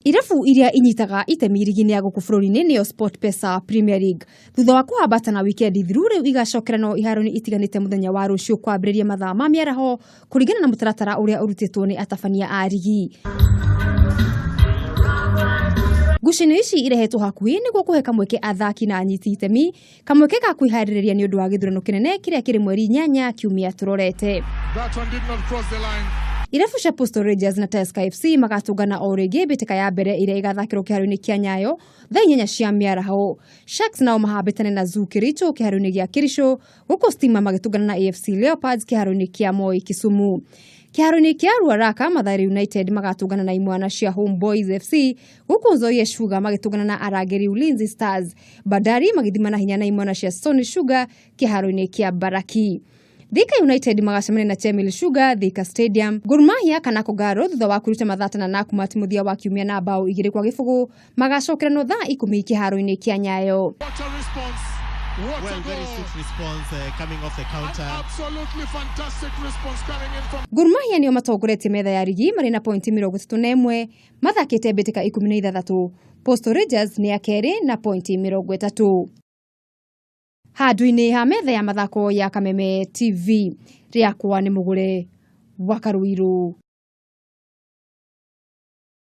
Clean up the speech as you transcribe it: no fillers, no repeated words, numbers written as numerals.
Irabu iria inyitaga itemi rigi-inĩ ya gũkũ bũrũri-inĩ nĩyo SportPesa Premier League thutha wa kũhambata na wikendi thiru rĩu igacokeranwo iharo-inĩ itiganĩte mũthenya wa rũciũ kwambĩrĩria mathaa ma mĩaraho kũringana na mũtaratara ũrĩa ũrutĩtwo nĩ atabania a rigi. Ngucanio ici irehetwo hakuhĩ nĩguo kũhe kamweke athaki na anyiti itemi kamweke ga kwĩharĩrĩria nĩ ũndũ wa gĩthurano kĩnene kĩrĩa kĩrĩ mweri 8 kiumia tũrorete. That one did not cross the line. Irabu cia Postal Rangers na Tusker FC magatũngana o rĩngĩ mbĩtĩka ya mbere ĩrĩa ĩgathakĩrwo kĩharo-inĩ kĩa Nyayo thaa 8 cia mĩaraho. Sharks nao mahambĩtane na Zoo Kericho kĩharo-inĩ gĩa Kericho gũkũ Stima magĩtũngana na AFC Leopards kĩharo-inĩ kĩa Moi Kisumu. Kĩharo-inĩ kĩa Ruaraka Mathare United magatũngana na imwana cia Homeboys FC gũkũ Nzoia Sugar magĩtũngana na Arangĩri Ulinzi Stars. Bandari magĩthimana hinya na imwana cia Sony Sugar kĩharo-inĩ kĩa Baraki. Thika United magacemania na Chemil Sugar Thika Stadium. Gor Mahia kana Kogalo thutha wa kwĩruta mathata na Nakumatt mũthia wa kiumia na bao 2-0 magacokeranwo thaa 10 kĩharo-inĩ kĩa Nyayo. What a response. What Well, a very goal. swift response coming off the An counter. absolutely fantastic response coming in from Gor Mahia nĩo matongoretie metha ya rigi marĩ na pointi 31 mathakĩte mbĩtĩka 16. Postal Rangers nĩ ya kerĩ na pointi 30. Handũ-inĩ ha metha ya mathako ya Kameme TV rĩakwa nĩ mũgũre wa Karũirũ.